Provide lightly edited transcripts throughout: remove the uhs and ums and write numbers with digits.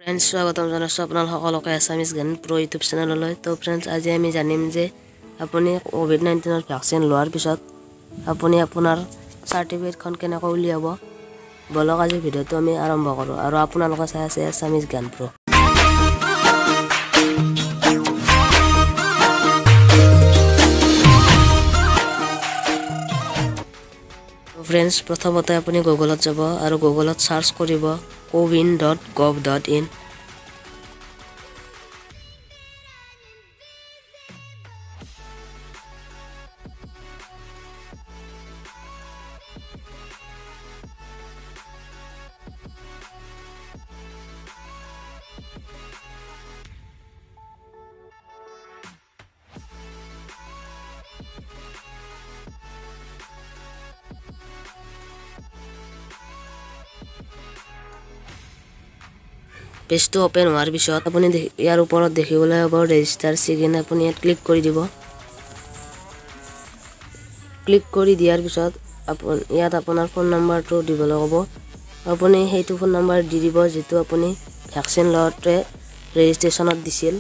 Friends, স্বাগতম জনাইছোঁ আপোনালোক সকলোকে এছামিজ জ্ঞান প্ৰ' ইউটিউব চেনেললৈ। তো ফ্ৰেণ্ডছ, আজি আমি জানিম যে আপুনি ক'ভিড-19ৰ ভেকচিন লোৱাৰ পিছত আপুনি আপোনাৰ চাৰ্টিফিকেটখন কেনেকৈ উলিয়াব। বলক, আজি ভিডিঅ'টো আমি আৰম্ভ কৰোঁ আৰু আপোনালোকে চাই আছে এছামিজ জ্ঞান প্ৰ'। ফ্ৰেণ্ডছ, প্ৰথমতে আপুনি গুগলত যাব আৰু গুগলত চাৰ্চ কৰিব cowin.gov.in। পেজটো অ'পেন হোৱাৰ পিছত আপুনি ইয়াৰ ওপৰত দেখিবলৈ পাব ৰেজিষ্টাৰ চিগিন, আপুনি ইয়াত ক্লিক কৰি দিব। ক্লিক কৰি দিয়াৰ পিছত ইয়াত আপোনাৰ ফোন নম্বৰটো দিবলৈ ক'ব। আপুনি সেইটো ফোন নম্বৰ দি দিব যিটো আপুনি ভেকচিন লওঁতে ৰেজিষ্ট্ৰেশ্যনত দিছিল।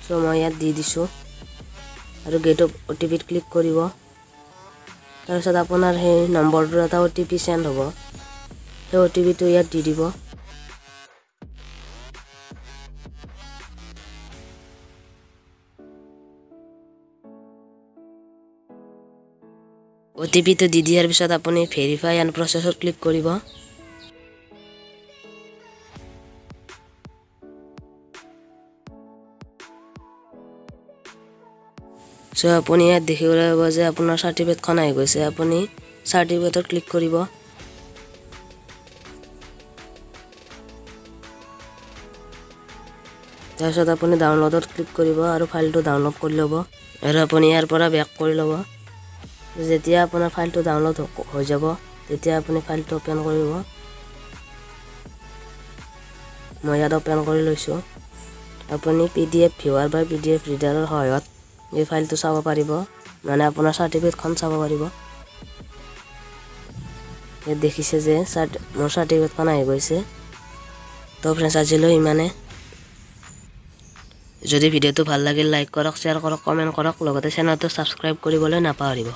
চ' মই ইয়াত দি দিছোঁ আৰু গেট অ' টি পিত ক্লিক কৰিব। তাৰপিছত আপোনাৰ সেই নম্বৰটোৰ এটা অ' টি পি চেণ্ড হ'ব, সেই অ' টি পিটো ইয়াত দি দিব। অ' টি পিটো দি দিয়াৰ পিছত আপুনি ভেৰিফাই এণ্ড প্ৰচেছত ক্লিক কৰিব। চ' আপুনি ইয়াত দেখিবলৈ পাব যে আপোনাৰ চাৰ্টিফিকেটখন আহি গৈছে। আপুনি চাৰ্টিফিকেটত ক্লিক কৰিব। তাৰপিছত আপুনি ডাউনলোডত ক্লিক কৰিব আৰু ফাইলটো ডাউনলোড কৰি ল'ব আৰু আপুনি ইয়াৰ পৰা বেক কৰি ল'ব। যেতিয়া আপোনাৰ ফাইলটো ডাউনলোড হৈ যাব, তেতিয়া আপুনি ফাইলটো অ'পেন কৰিব। মই ইয়াত অ'পেন কৰি লৈছোঁ। আপুনি পি ডি এফ ভিউৱাৰ বা পি ডি এফ ৰিডাৰৰ সহায়ত এই ফাইলটো চাব পাৰিব, মানে আপোনাৰ চাৰ্টিফিকেটখন চাব পাৰিব। ইয়াত দেখিছে যে মোৰ চাৰ্টিফিকেটখন আহি গৈছে। তো ফ্ৰেণ্ডছ, আজিলৈ ইমানে। যদি ভিডিঅ'টো ভাল লাগিল, লাইক কৰক, শ্বেয়াৰ কৰক, কমেণ্ট কৰক, লগতে চেনেলটো ছাবস্ক্ৰাইব কৰিবলৈ নাপাহৰিব।